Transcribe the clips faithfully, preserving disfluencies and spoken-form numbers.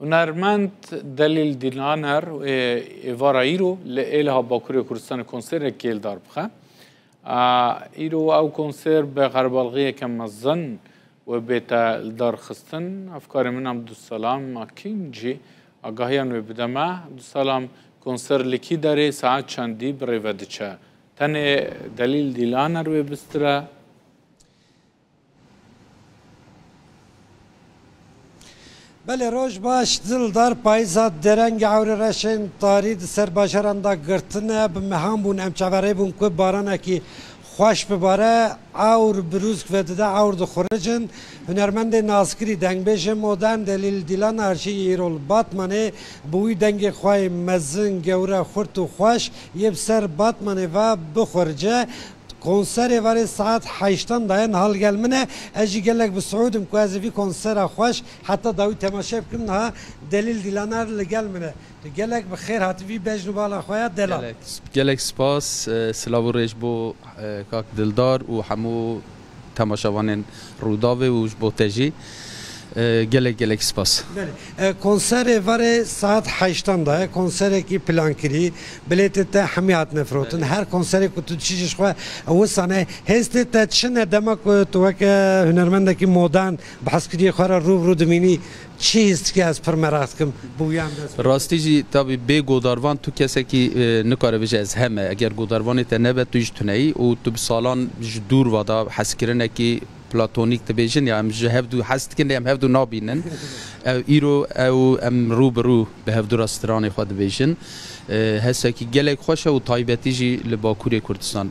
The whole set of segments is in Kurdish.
Hunermend Delîl Dîlaner ê êvara îro li Êliha Bakurê Kurdistanê konserekê li dar bixe. A, îro ew konser bi qerbalxiyeke mezin wê bête li dar xistin. Hevkarê min Abdulselam Akîn jî agahiyan wê bide me. Abdulselam, konser li kî derê, saet çendî bi rê ve diçe? Tenê Delîl Dîlaner wê bistire. Belê, roj baş, Dildar. Payîza dereng, ewrê reşên tarî di ser bajaran de girtine. Bi mehan bûn, em çaverê bûn ku baranekî xweş bibare. Ewr birûsk vedide, ewr dixuricin. Hunermendê naskirî, dengbêjê modern Delîl Dîlaner jî îro li Batmanê bi wî dengê xwe yê mezin, gewre, xurt û xweş yê bi ser Batmanê ve bixurice. Konserê varê saet heştan de ye, niha li gel min e. Ez jî gelek bi siûd im ku ez ê vî konsera xweş heta dawî temaşe bikim. Niha Delîl Dîlaner li gel min e. Tu gelek bi xêr hatî vî bejn û bala xwe ya delal. Gelek, gelek spas, e, silav û rêz bo, e, kak Dildar û hemû temaşevanên Rûdawê û ji bo te jî, e, gelek gelek spas. Belê. E, konserê varê saet heştan de ye, konserekî plankirî, bilêtê te hemî hatine firotin. Belê. Her konserê ku tu diçî ji xwe wisan e. Hêstê te çi ne dema ku tu weke hunermendekî modern bi hezkiriyê xwe re rû bi rû dimînî? Çi hîs dikî, ez pir meraq dikim bi wî em dest pê. Rastî jî tabî bê godarvan tu kesekî, e, nikare bêje ez heme. Eger godarvanê te nebe tu jî tuneyî û tu bi salan ji dûr ve de hezkirinekî platonîk dibêjin ya em ji hevdû hez dikin lê em hevdû nabînin. Ew îro ew em rû bi rû bi hevdû re stranê xwe dibêjin. E, hesekî gelek xweş e û taybetî jî li Bakurê Kurdistan, e,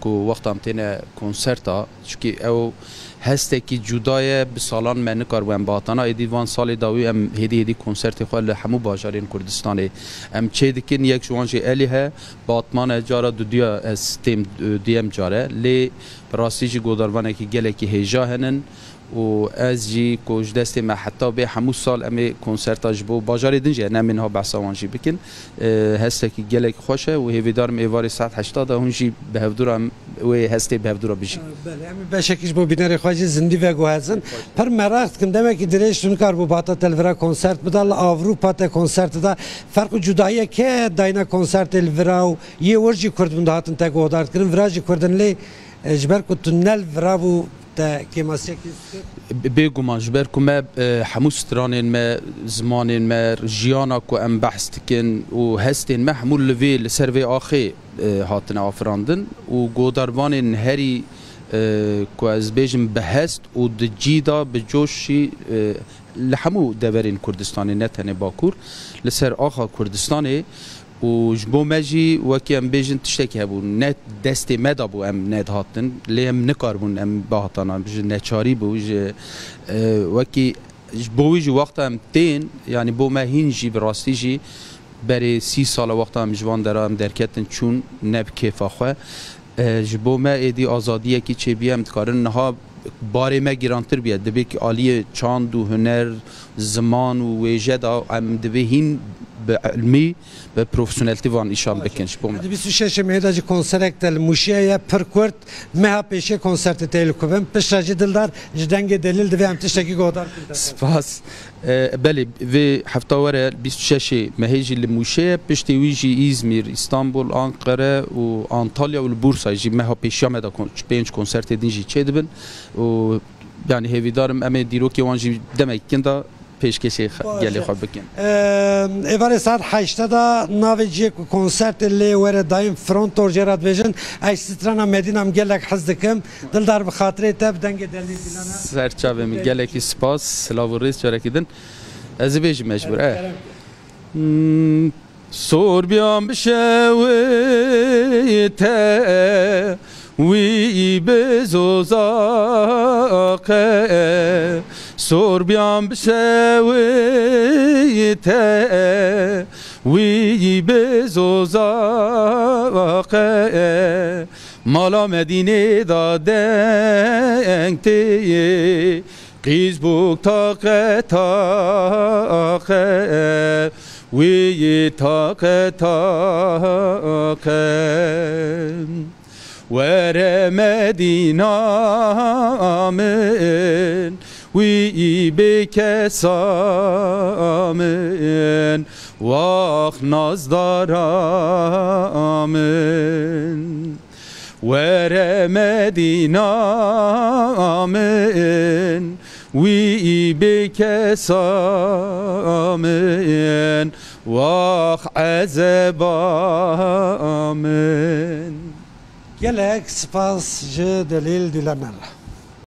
ku wexta em têne konserta, çikî ew hestekî cuda ye, bi salan me nikaribû em bihatana. Êdî van salê dawî em hêdî hêdî konsertê xwe li hemû bajarên Kurdistanê em çê dikin. Yek ji wan jî Êlih e, Batman e, cara dudiya ez têm, e, duyem car e. Lê bi rastî jî godarvanekî gelekî hêja henin û ez jî ku ji destê me heta bê hemû sal em ê konserta ji bo bajarê din jî ne em ê niha behsa wan jî bikin. E, hestekî gelek xweş e û hêvîdar im êvarê saet heşta de hûn jî bi hevdû re em wê hestê bi hevdû re bijîn. Belê, em ê beşekî ji bo bînerê xwe jî zindî veguhezin. Pir meraq dikim, demekî dirêj tu nikaribû bata te li vira konsert bida, li Ewropa te konsert dida. Ferq û cudahiyek heye dayîna konsertê li vira û yê wir jî Kurd bûn dihatin te guhdar dikirin, vira jî Kurd in lê, e, ji ber ku tu ne li vira bû, te kêmasiyekî dikir? Bê-, bêguman ji ber ku me, e, hemû stranên me, zimanên me, jiyana ku em behs dikin û hestên me hemû li vê, li ser vê axê, e, hatine afirandin û godarvanên herî, e, ku ez bêjim bi hest û di cî de bi coş jî, e, li hemû deverên Kurdistanê, ne tenê Bakur, li ser axa Kurdistanê. Û ji bo me jî wekî em bêjin tiştekî hebû. Ne destê me de bû, em nedihatin. Lê em nikaribûn em bihatana. Ji neçarî bû. Ji, e, wekî ji bo wî jî wexta em tên, yanî bo me hîn jî bi rastî jî berê sî sala wexta em ji van dera em derketin çûn ne bi kêfa xwe. E, ji bo me êdî azadiyekî çêbûye, em dikarin niha barê me girantir bûye. Dibê ki aliyê çand û huner, ziman û wêje de em dibê hîn bi ilmî, bi profesyoneltî van îşan bikin ji bo me. Di bîst û şeş mehê de jî konserek te li Mûşê ye, pir kurt. Meha pêşê konsertê te yê li ku bin. Piştre jî Dildar ji dengê Delîl divê em tiştekî guhdar bikin. Spas. E, belê, vê hefta were bîst û şeş mehê jî li Mûşê ye. Piştî wî jî Îzmîr, Îstanbul, Anqere û Antalya û li Bursa jî meha pêşiya me de kon-, pênc konsertê din jî çêdibin. Û, yanî, hêvîdar im em ê dîrokê wan jî demek kin de pêşkêşê xe-, gelê xwe bikin. Em, êvarê saet heşt de navê cihê ku konsertê lê were dayîn Frontor jê re dibêjin. Ez strana Medîna em gelek hez dikim. Dildar, bi xatirê te, bi dengê Delîl Dîlana. Ser çavê min, gelekî spas, silav û rêz carekî din. Ez ê bêjim mecbûr, e. Kerem. Hmm, Sorbiyan bi şewê te, wî bi zozaqe. Sorbiyan bi şewê te, wî bi zozaqe. Mala Medînê da deng tê, qîz bûk taqe taqe, wî taqe taqe. Were Medîna min, wî bê kesa min, wax nazdara min. Were Medîna min, wî bêkesa min, wax ezeba min. Gelek spas ji Delîl Dîlemer.